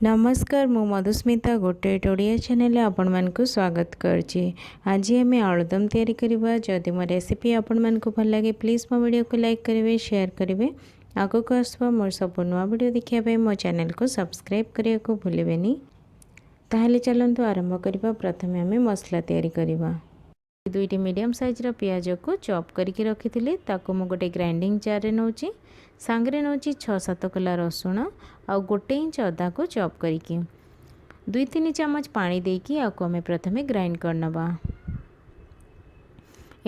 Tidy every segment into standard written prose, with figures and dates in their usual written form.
ନମସ୍କାର, ମୁଁ ମଧୁସ୍ମିତା, ଗୋଟେ ଓଡ଼ିଆ ଚ୍ୟାନେଲରେ ଆପଣମାନଙ୍କୁ ସ୍ୱାଗତ କରୁଛି। ଆଜି ଆମେ ଆଳୁଦମ ତିଆରି କରିବା। ଯଦି ମୋ ରେସିପି ଆପଣମାନଙ୍କୁ ଭଲ ଲାଗେ, ପ୍ଲିଜ୍ ମୋ ଭିଡ଼ିଓକୁ ଲାଇକ୍ କରିବେ, ସେୟାର କରିବେ। ଆଗକୁ ଆସୁଥିବା ମୋର ସବୁ ନୂଆ ଭିଡ଼ିଓ ଦେଖିବା ପାଇଁ ମୋ ଚ୍ୟାନେଲକୁ ସବସ୍କ୍ରାଇବ୍ କରିବାକୁ ଭୁଲିବେନି। ତାହେଲେ ଚାଲନ୍ତୁ ଆରମ୍ଭ କରିବା। ପ୍ରଥମେ ଆମେ ମସଲା ତିଆରି କରିବା। ଦୁଇଟି ମିଡ଼ିୟମ୍ ସାଇଜ୍ର ପିଆଜକୁ ଚପ୍ କରିକି ରଖିଥିଲି, ତାକୁ ମୁଁ ଗୋଟେ ଗ୍ରାଇଣ୍ଡିଙ୍ଗ ଜାର୍ରେ ନେଉଛି। ସାଙ୍ଗରେ ନେଉଛି 6-7 କୋଲା ରସୁଣ ଆଉ 1 ଇଞ୍ଚ ଅଦାକୁ ଚପ୍ କରିକି। 2-3 ଚାମଚ ପାଣି ଦେଇକି ଆକୁ ଆମେ ପ୍ରଥମେ ଗ୍ରାଇଣ୍ଡ କରିନେବା।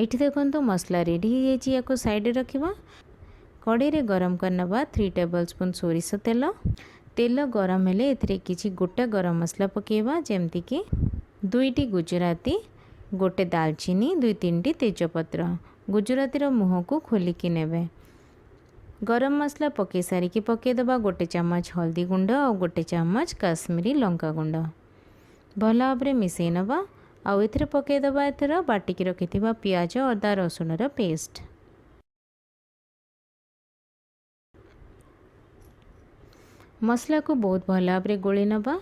ଏଇଠି ଦେଖନ୍ତୁ, ମସଲା ରେଡ଼ି ହେଇଯାଇଛି। ୟାକୁ ସାଇଡ଼ରେ ରଖିବା। କଡ଼େଇରେ ଗରମ କରିନେବା 3 ଟେବଲ୍ ସ୍ପୁନ୍ ସୋରିଷ ତେଲ। ତେଲ ଗରମ ହେଲେ ଏଥିରେ କିଛି ଗୋଟା ଗରମ ମସଲା ପକାଇବା, ଯେମିତିକି ଦୁଇଟି ଗୁଜୁରାତି, ଗୋଟେ ଦାଲଚିନି, 2-3ଟି ତେଜପତ୍ର। ଗୁଜୁରାତିର ମୁହଁକୁ ଖୋଲିକି ନେବେ। ଗରମ ମସଲା ପକାଇ ସାରିକି ପକାଇଦେବା 1 ଚାମଚ ହଳଦୀ ଗୁଣ୍ଡ ଆଉ 1 ଚାମଚ କାଶ୍ମୀରୀ ଲଙ୍କା ଗୁଣ୍ଡ। ଭଲ ଭାବରେ ମିଶାଇ ନେବା ଆଉ ଏଥିରେ ପକାଇଦେବା ଏଥର ବାଟିକି ରଖିଥିବା ପିଆଜ, ଅଦା, ରସୁଣର ପେଷ୍ଟ। ମସଲାକୁ ବହୁତ ଭଲ ଭାବରେ ଗୋଳେଇ ନେବା।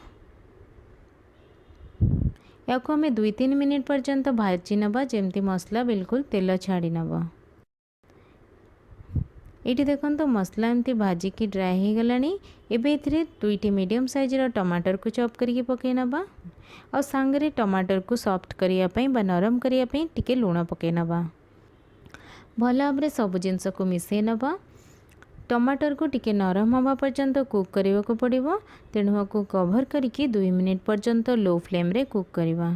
ଏହାକୁ ଆମେ 2-3 ମିନିଟ୍ ପର୍ଯ୍ୟନ୍ତ ଭାଜି ନେବା, ଯେମିତି ମସଲା ବିଲକୁଲ ତେଲ ଛାଡ଼ି ନେବ। ଏଇଠି ଦେଖନ୍ତୁ, ମସଲା ଏମିତି ଭାଜିକି ଡ୍ରାଏ ହେଇଗଲାଣି। ଏବେ ଏଥିରେ ଦୁଇଟି ମିଡ଼ିୟମ୍ ସାଇଜ୍ର ଟମାଟରକୁ ଚପ୍ କରିକି ପକାଇ ନେବା ଆଉ ସାଙ୍ଗରେ ଟମାଟରକୁ ସଫ୍ଟ କରିବା ପାଇଁ ବା ନରମ କରିବା ପାଇଁ ଟିକେ ଲୁଣ ପକାଇ ନେବା। ଭଲ ଭାବରେ ସବୁ ଜିନିଷକୁ ମିଶାଇ ନେବା। ଟମାଟରକୁ ଟିକେ ନରମ ହେବା ପର୍ଯ୍ୟନ୍ତ କୁକ୍ କରିବାକୁ ପଡ଼ିବ, ତେଣୁ ଏହାକୁ କଭର୍ କରିକି 2 ମିନିଟ୍ ପର୍ଯ୍ୟନ୍ତ ଲୋ ଫ୍ଲେମ୍ରେ କୁକ୍ କରିବା।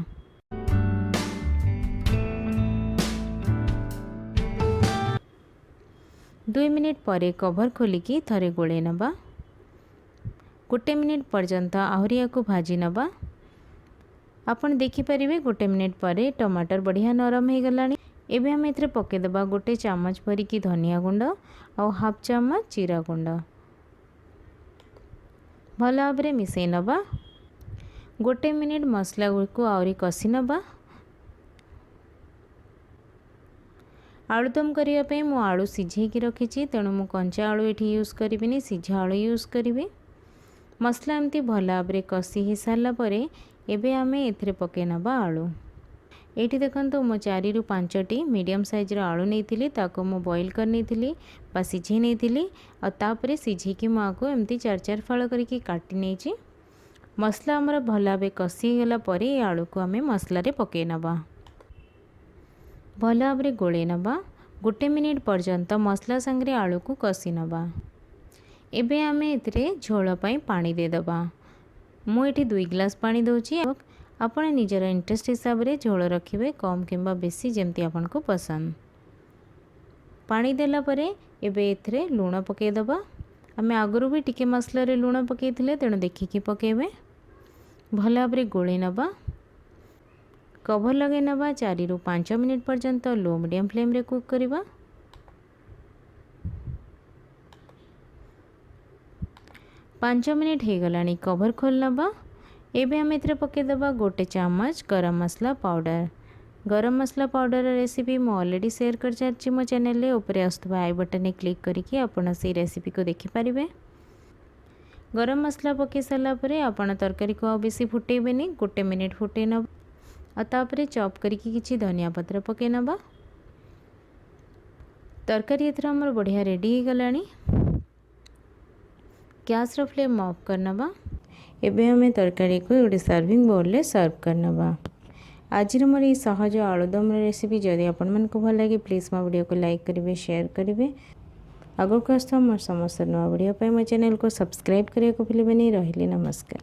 2 ମିନିଟ୍ ପରେ କଭର୍ ଖୋଲିକି ଥରେ ଗୋଳେଇ ନେବା। 1 ମିନିଟ୍ ପର୍ଯ୍ୟନ୍ତ ଆହୁରି ୟାକୁ ଭାଜି ନେବା। ଆପଣ ଦେଖିପାରିବେ, 1 ମିନିଟ୍ ପରେ ଟମାଟର ବଢ଼ିଆ ନରମ ହେଇଗଲାଣି। ଏବେ ଆମେ ଏଥିରେ ପକାଇଦେବା 1 ଚାମଚ ଭରିକି ଧନିଆ ଗୁଣ୍ଡ ଆଉ ହାଫ୍ ଚାମଚ ଜିରା ଗୁଣ୍ଡ। ଭଲ ଭାବରେ ମିଶାଇ ନେବା। 1 ମିନିଟ୍ ମସଲା ଗୁଡ଼ିକୁ ଆହୁରି କଷି ନେବା। ଆଳୁଦମ କରିବା ପାଇଁ ମୁଁ ଆଳୁ ସିଝେଇକି ରଖିଛି, ତେଣୁ ମୁଁ କଞ୍ଚା ଆଳୁ ଏଠି ୟୁଜ୍ କରିବିନି, ସିଝା ଆଳୁ ୟୁଜ୍ କରିବି। ମସଲା ଏମିତି ଭଲ ଭାବରେ କଷି ହେଇସାରିଲା ପରେ ଏବେ ଆମେ ଏଥିରେ ପକାଇ ନେବା ଆଳୁ। ଏଇଠି ଦେଖନ୍ତୁ, ମୁଁ 4ରୁ 5ଟି ମିଡ଼ିୟମ୍ ସାଇଜ୍ର ଆଳୁ ନେଇଥିଲି। ତାକୁ ମୁଁ ବଏଲ୍ କରିନେଇଥିଲି ବା ସିଝେଇ ନେଇଥିଲି ଆଉ ତାପରେ ସିଝେଇକି ମୁଁ ଆକୁ ଏମିତି ଚାରି ଚାରି ଫାଳ କରିକି କାଟି ନେଇଛି। ମସଲା ଆମର ଭଲ ଭାବେ କଷି ହେଇଗଲା ପରେ ଏ ଆଳୁକୁ ଆମେ ମସଲାରେ ପକାଇ ନେବା। ଭଲ ଭାବରେ ଗୋଳେଇ ନେବା। 1 ମିନିଟ୍ ପର୍ଯ୍ୟନ୍ତ ମସଲା ସାଙ୍ଗରେ ଆଳୁକୁ କଷି ନେବା। ଏବେ ଆମେ ଏଥିରେ ଝୋଳ ପାଇଁ ପାଣି ଦେଇଦେବା। ମୁଁ ଏଠି 2 ଗ୍ଲାସ୍ ପାଣି ଦେଉଛି। ଆପଣ ନିଜର ଇଣ୍ଟରେଷ୍ଟ ହିସାବରେ ଝୋଳ ରଖିବେ, କମ୍ କିମ୍ବା ବେଶୀ, ଯେମିତି ଆପଣଙ୍କୁ ପସନ୍ଦ। ପାଣି ଦେଲା ପରେ ଏବେ ଏଥିରେ ଲୁଣ ପକାଇଦେବା। ଆମେ ଆଗରୁ ବି ଟିକେ ମସଲାରେ ଲୁଣ ପକାଇଥିଲେ, ତେଣୁ ଦେଖିକି ପକାଇବେ। ଭଲ ଭାବରେ ଗୋଳେଇ ନେବା। କଭର୍ ଲଗାଇ ନେବା। 4ରୁ 5 ମିନିଟ୍ ପର୍ଯ୍ୟନ୍ତ ଲୋ ମିଡ଼ିୟମ୍ ଫ୍ଲେମ୍ରେ କୁକ୍ କରିବା। 5 ମିନିଟ୍ ହେଇଗଲାଣି, କଭର୍ ଖୋଲି ନେବା। ଏବେ ଆମେ ଏଥିରେ ପକାଇଦେବା 1 ଚାମଚ ଗରମ ମସଲା ପାଉଡ଼ର। ଗରମ ମସଲା ପାଉଡ଼ର ରେସିପି ମୁଁ ଅଲରେଡ଼ି ସେୟାର କରିସାରିଛି ମୋ ଚ୍ୟାନେଲରେ। ଉପରେ ଆସୁଥିବା I ବଟନରେ କ୍ଲିକ୍ କରିକି ଆପଣ ସେଇ ରେସିପିକୁ ଦେଖିପାରିବେ। ଗରମ ମସଲା ପକାଇ ସାରିଲା ପରେ ଆପଣ ତରକାରୀକୁ ଆଉ ବେଶୀ ଫୁଟେଇବେନି, 1 ମିନିଟ୍ ଫୁଟେଇ ନେବ ଆଉ ତାପରେ ଚପ୍ କରିକି କିଛି ଧନିଆ ପତ୍ର ପକାଇ ନେବା। ତରକାରୀ ଏଥର ଆମର ବଢ଼ିଆ ରେଡ଼ି ହେଇଗଲାଣି। ଗ୍ୟାସ୍ର ଫ୍ଲେମ୍ ଅଫ୍ କରିନେବା। ଏବେ ଆମେ ତରକାରୀକୁ ଗୋଟେ ସର୍ଭିଂ ବୋଲ୍ରେ ସର୍ଭ କରିନେବା। ଆଜିର ମୋର ଏଇ ସହଜ ଆଳୁଦମର ରେସିପି ଯଦି ଆପଣମାନଙ୍କୁ ଭଲ ଲାଗେ, ପ୍ଲିଜ୍ ମୋ ଭିଡ଼ିଓକୁ ଲାଇକ୍ କରିବେ, ସେୟାର କରିବେ। ଆଗକୁ ଆସୁଥିବା ମୋର ସମସ୍ତ ନୂଆ ଭିଡ଼ିଓ ପାଇଁ ମୋ ଚ୍ୟାନେଲକୁ ସବସ୍କ୍ରାଇବ୍ କରିବାକୁ ଭୁଲିବେନି। ରହିଲି, ନମସ୍କାର।